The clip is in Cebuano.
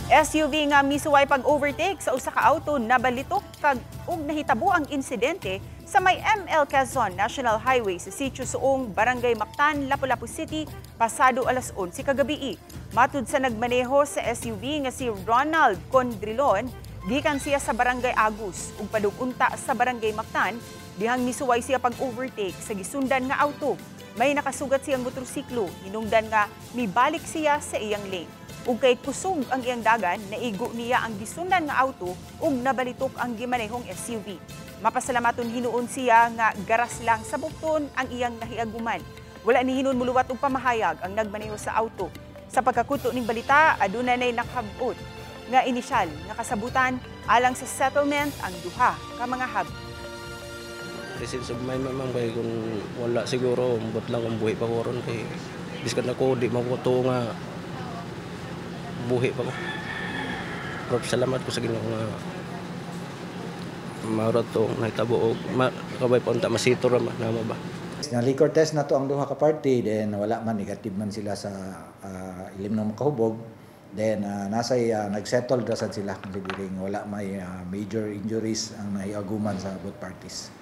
SUV nga misuway pag-overtake sa usa ka auto nabalitok kag ug nahitabo ang insidente sa may ML Quezon National Highway sa Sitio Suong, Barangay Mactan, Lapu-Lapu City, pasado alas 11 kagabii. Matud sa nagmaneho sa SUV nga si Ronald Condrilon, gikan siya sa Barangay Agus ug padung-unta sa Barangay Mactan dihang misuway siya pag-overtake sa gisundan nga auto. May nakasugat siyang motorsiklo, hinungdan nga mibalik siya sa iyang lane. Ug kay kusog ang iyang dagan, naigo niya ang gisundan nga auto ug nabalitok ang gimanehong SUV. Mapasalamaton hinuon siya nga garas lang sa bukton ang iyang nahiaguman. Wala ni hinuon muluwat og pamahayag ang nagmaneho sa auto. Sa pagkakuto ning balita, aduna nay nakabot nga inisyal nga kasabutan alang sa settlement ang duha ka mga hab. Presence of mind, ma'am, kay kung wala siguro, ambot lang kung buhi pa ko ron, kay biskan ako di man ko to nga buhi pa ko. Pero salamat ko sa Ginoo nga mao to nahitabo og kabay pa unta masito ra namo ba. Na liquor test na to ang duha ka party, then wala man, negative man sila sa ilimnom kahubog. Then nasay nagsettle ra sad sila, considering wala may major injuries ang nahiaguman sa both parties.